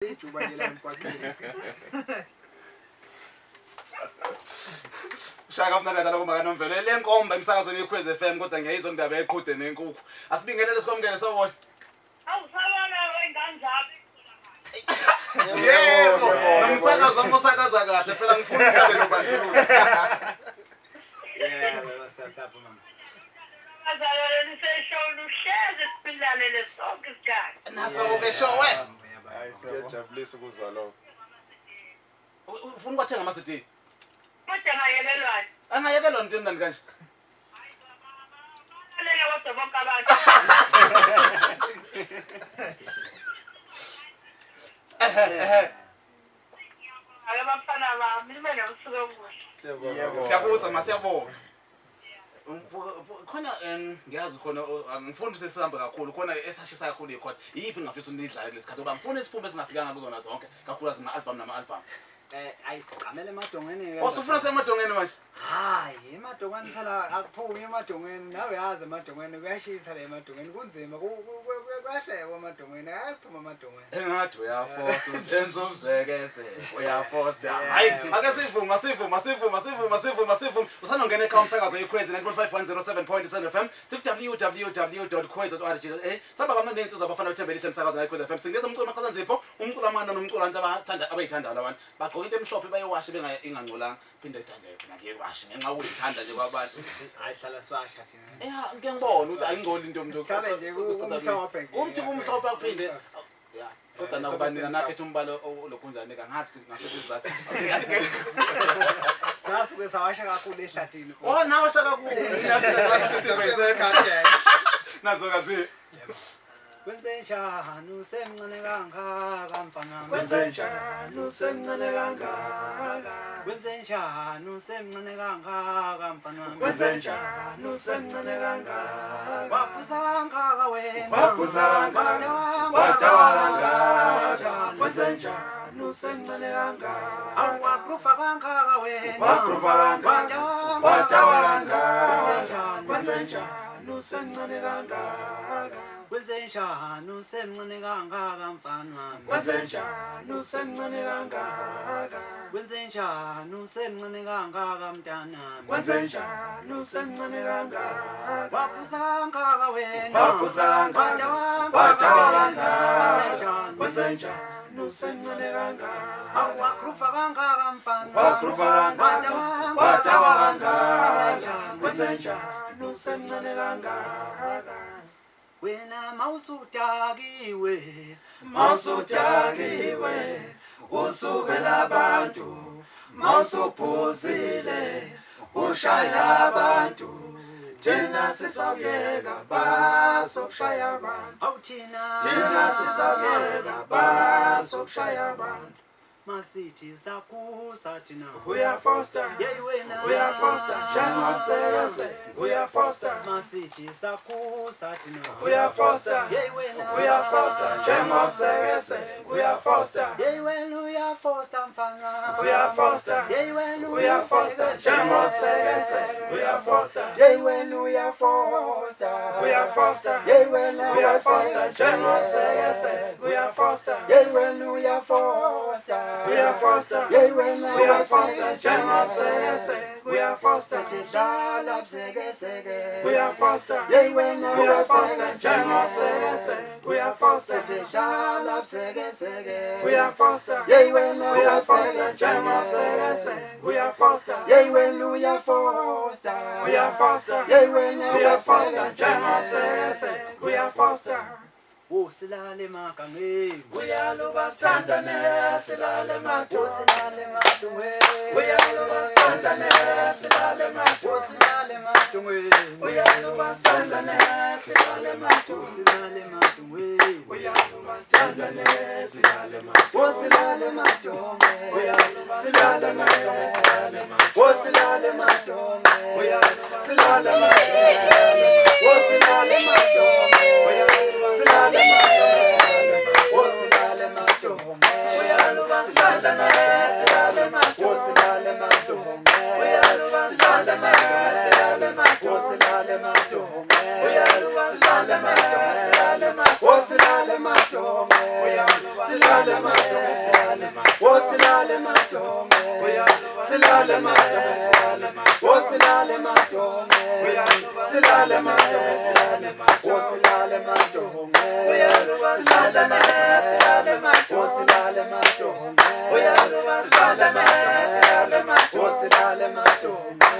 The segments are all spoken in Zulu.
Ijuba nje la emgwaqeni. Shaka kamnandi kanjalo kuMakaNomvelo le nkomba emsakazweni iKhwezi FM, kodwa ngiyayizwa indaba yeqhude nenkukhu. Asibingelele sikwamukele, sawubona. Awusabona wengane zami. Yebo, nomsakazo wami osakaza kahle phela, ngifuna ukuhlabe nobandlululo. Yebo, siyasapha mama. Bazalwane niseshona uhlezi silalele sonke isikhathi. Naso-ke showe. Hayi. Kuyajabulisa ukuzwa lokho. Ufuna ukwathenga ama-CD? Kodwa ngayekelwani. Angayekelwa nto emnandi kanje. Balalele kodwa bonke abantu. Ehe ehe. Ake bafana bami nibe nobusuku obuhle. Siyakuzwa ma, siyabonga. Khona ngiyazi khona angifuni ukuthi sihambe kakhulu, khona esashisa kakhulu ikhona. Iyiphi ngingafisa unidlale kulesi khathi, ngoba ngifuna isiphumo esingafikanga kuzona zonke, kakhulukazi ama-album nama-album. Ayisigqamele emadongeni. Osufuna semadongeni manje? Hayi, emadongeni phela akuphumi emadongeni. Nawe yazi emadongeni kuyashisa la emadongeni, kunzima, kuyahlekwa emadongeni, ayasiphuma emadongeni. Engathi uyafosta uzenza umzekeze, uyafosta. Hayi, ake sivume, sivume, sivume, sivume, sivume, sivume. Usanongena ekhaya umsakazo iKhwezi 90.5 107.7 FM, siku-www.khwezi.org. Saba kamnandi nensizwa abafana bethembe elihle emsakazweni iKhwezi FM. Sinikeza umculo amaqhaza, umculo amana nomculo abantu abathanda abayithandayo. Abantu bagqoka into emhlophe, bayiwashe ingangcolanga, phinde ithande phela ngiyiwashe ngenxa yokuyithanda nje kwabantu. Hayi, hlala siwasha thina. Ya, ngike ngibone ukuthi ayingcoli into yomuntu. Hlale nje kumhlophe nje. Umthi kumhlophe akuphinde ya, kodwa Eh, nakuba sobe nina nakhetha umbala olokhunjani kangathi ngasho isizathu. Sasuke sawasha kakhulu ehlathini. Oh, nawe shaka kakhulu. Nazo kazi. Kwenzenjani usemncane kangaka mfana? Kwenzenjani usemncane kangaka? Kwenzenjani usemncane kangaka mfana? Kwenzenjani usemncane kangaka? Waphuza kangaka wena. Waphuza kangaka, wadawa kangaka. Kwenzenjani usemncane kangaka? Awaprufa kangaka wena. Waprufa kangaka, wadawa kangaka. Kwenzenjani? Kwenzenjani usemncane kangaka? Kwenzenjani usemncane kangaka mfana? Kwenzenjani usemncane kangaka? Kwenzenjani usemncane kangaka mntanami? Kwenzenjani usemncane kangaka? Waphuza kangaka wena. Waphuza kangaka, wadawa kangaka. Kwenzenjani? Kwenzenjani usemncane kangaka? Awakrufa kangaka mfana. Waprufa kangaka, wadawa kangaka. Kwenzenjani usemncane kangaka? Wena mawusudakiwe. Mawusudakiwe usukela abantu, mawusuphuzile ushaya abantu, thina sizokuyeka bazokushaya abantu. Awuthina. Thina sizokuyeka bazokushaya abantu. Masithi sakhuza thina. Uyafosta. Yeyi wena. Uyafosta njengomsekeze, uyafosta. Masithi sakhuza thina. Uyafosta. Yeyi wena. Uyafosta njengomsekeze, uyafosta. Yeyi wena uyafosta mfana. Uyafosta. Yeyi wena. Uyafosta njengomsekeze, uyafosta. Yeyi wena uyafosta. Uyafosta. Yeyi wena. Uyafosta njengomsekeze, uyafosta. Yeyi wena uyafosta. Uyafosta. Yeyi wena. Uyafosta njengomsekeze, uyafosta. Sithi dlala msekeseke. Uyafosta. Yeyi wena. Uyafosta njengomsekeze, uyafosta. Sithi dlala msekeseke. Uyafosta. Yeyi wena. Uyafosta njengomsekeze, uyafosta. Yeyi wena uyafosta. Uyafosta. Yeyi wena. Uyafosta njengomsekeze, uyafosta. Wosilale emagangeni. Uyaluba sithandane silale madongeni. Wosilale emadongeni. Uyaluba sithandane silale madongeni. Wosilale emadongeni. Uyaluba sithandane silale madongeni. Wosilale emadongeni. Uyaluba sithandane silale madongeni. Wosilale emadongeni. Uyaluba Silale sithandane silale emadongeni. madongeni. Wosilale emadongeni. Uyaluba Silale emadongeni. Wosilale emadongeni. Uyaluba Silale emadongeni. Wosilale Wosilale emadongeni. Uyaluba sithandane silale madongeni. Wosilale emadongeni. Uyaluba sithandane silale madongeni. Wosilale emadongeni. Uyaluba sithandane silale madongeni. Wosilale madonge, silale madonge, wosilale madonge, silale madonge, wosilale madonge, silale madonge, wosilale madonge, silale madonge, wosilale madonge, silale madonge, wosilale madonge, silale madonge,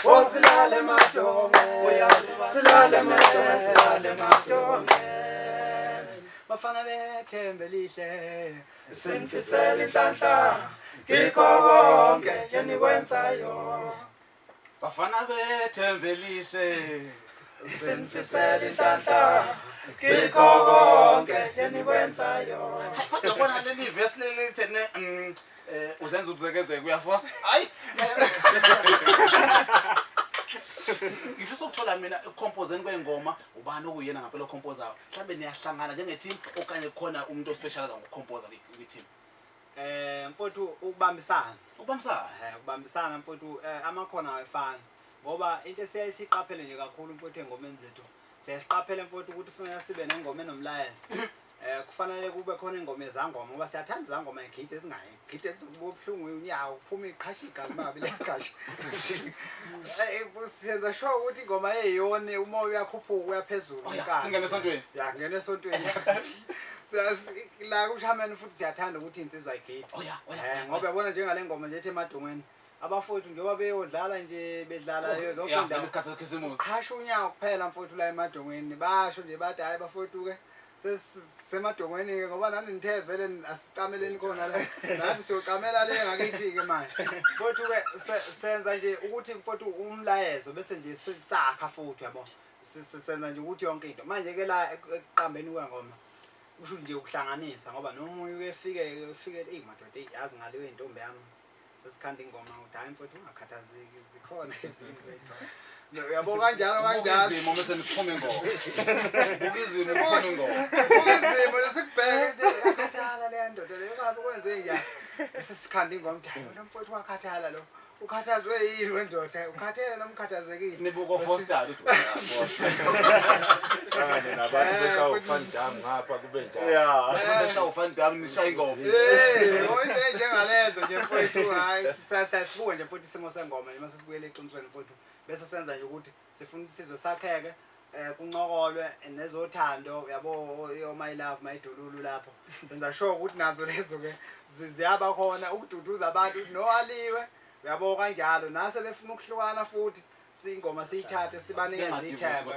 wosilale madonge, silale madonge, silale madonge. Bafana bethembe lihle sinifisela inhlanhla kikho konke enikwenzayo. Bafana bethembe lihle sinifisela inhlanhla kikho konke enikwenzayo. Kodwa bona leli verse leli lithene uzenza ubuzekezeke uyafosta. Hayi, ngifisa ukuthola mina ekucompozeni kwengoma ubani okuyena ngempela ocomposayo. Mhlambe niyahlangana njenge-team okanye khona umuntu ospecialize ngokucomposa kwi-team? Mfowethu ukubambisana. Ukubambisana? Ukubambisana mfowethu, amakhono awafani. Ngoba into esiyisiqaphele nje kakhulu mfowethu engomeni zethu, siyasiqaphele mfowethu ukuthi kufanele sibe nengoma enomlayezo. Kufanele kube khona ingoma ezangoma ngoba siyathanda izangoma egide ezingayigide kuzokuba ubuhlungu unyawo kuphuma iqhasha igazi mabe leqhasha. Senza sure ukuthi ingoma eyiyona uma uyakhuphuka uyaphezulu inkani. Singene esontweni. Ya, ngene esontweni. La kushameni futhi siyathanda ukuthi insizwa igide. Oh yeah, oh yeah. Ngoba yabona njengale ngoma nje ethi emadongweni abafowethu njengoba beyodlala nje bedlala yonke indawo ngesikhathi sekhisimusi. Qhasha unyawo kuphela mfowethu la emadongweni basho nje bathi hayi bafowethu ke semadongweni ke ngoba nani nithe vele asicameleni khona la nathi siyocamela le ngakithi ke manje. Mfowethu ke senza nje ukuthi mfowethu umlayezo bese nje sakha futhi yabo. Senza nje ukuthi yonke into manje ke la ekuqambeni kwengoma kusho nje ukuhlanganisa ngoba noma uye ufike ey madoda yazi ngale intombi yami sesikhanda ingoma uthi hayi mfowethu ungakhathazeki zikhona ezinye izinto. Uyabo kanjalo kanjalo izimo bese niphuma ingoma. Buka izimo uphuma ingoma. Buka izimo lesikubheke akhathala le ndoda leyo kabe kwenze njani. Bese sikhanda ingoma uthi hayi lo mfowethu wakhathala lo. Ukhathazwe yini wendoda? Ukhathele noma ukhathazekile? Nibuko Foster uthi Foster. Hlangane nabantu beshawa uFan Dam ngapha kube njalo. Yeah, beshawa uFan Dam nishaya ingoma. Into njengalezo nje mfowethu hayi sasibuka nje mfowethu isimo sengoma nje mase sibuyele eqinisweni mfowethu bese senza nje ukuthi sifuna isizwe sakheke kuncokolwe nezothando uyabo yo my love my dululu lapho senza sure ukuthi nazo lezo ke ziyaba khona ukududuza abantu noaliwe uyabo kanjalo nase befuna ukuhlukana futhi singoma siyithathe sibanikeze ithemba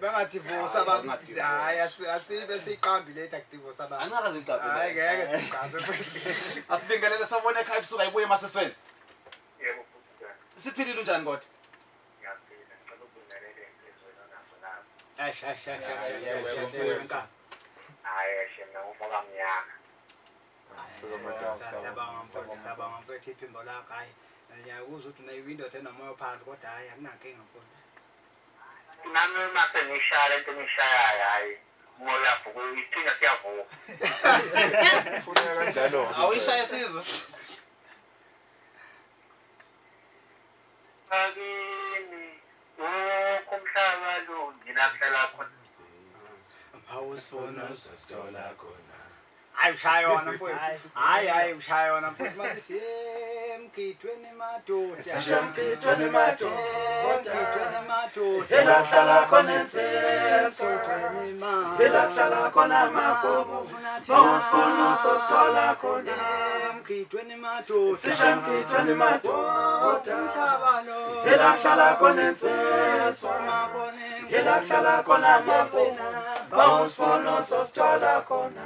bengadivorce abantu. Hayi asibe siqambi letha kudivorce abantu. Angikaze ngiqambe. Hayi ngeke siqambe. Asibingelele sabona ekhaya ebusuku ayibuye emasesweni. Yebo futhi. Siphilile unjani kodwa? Ngiyaphila, ngicela ukubingelela insizweni onazo lapho. Eish eish eish. Hayi shemna umoka mnyaka. Siyabonga mfowethu, siyabonga mfowethu iphimbo lakho hayi. Ngiyakuzwa ukuthi unayo indoda enomoya phansi kodwa hayi akunankinga mfowethu. Nami uma sengishaya lento engishayayo hayi umoya uyavuka isithunywa siyavuka. Funeka kanjalo. Awuyishaye sizwe. Akini wonke umhlaba lo ngilahlala khona. Awusifuna uzosithola khona. Hayi ushaya yona mfowethu. Hayi hayi ushaya yona mfowethu masithi emgidweni madoda. Sisho emgidweni madoda. Emgidweni madoda. Elahlala khona insizwa. Elahlala khona amagobo. Bawusifuna uzosithola khona. Emgidweni madoda. Sisho emgidweni madoda. Umhlaba lo. Elahlala khona insizwa. Elahlala khona amagobo. Bawusifuna uzosithola khona.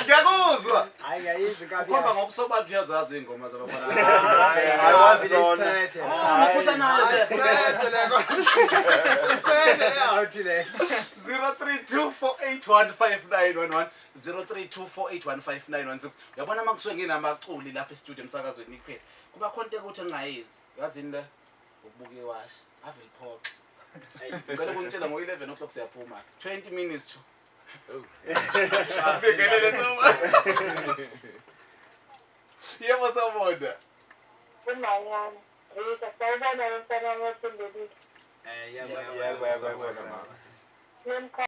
Ngiyakuzwa. Hayi ngiyayizwa inkabi. Ukhomba ngokusobantu uyazazi ingoma zabafana. Hayi Zona. Oh, nikhuhla nayo. Isiphethe le. Isiphethe le out le. 0324815911 0324815916. Uyabona uma kusuke nginamaculi lapha e-studio emsakazweni ikhwezi. Kuba khona into ukuthi engingayenzi. Yazini le ukubuka iwashi. Ave liphoxa. Ngicela ukungitshela ngo-11 o'clock siyaphuma. 20 minutes to. Asibingelele soma. Yebo sawubona. Kunanyana. Rita, sawubona mfana wami othembekile. Yebo, Yebo, yebo, yebo, yebo. mama. Nemkho.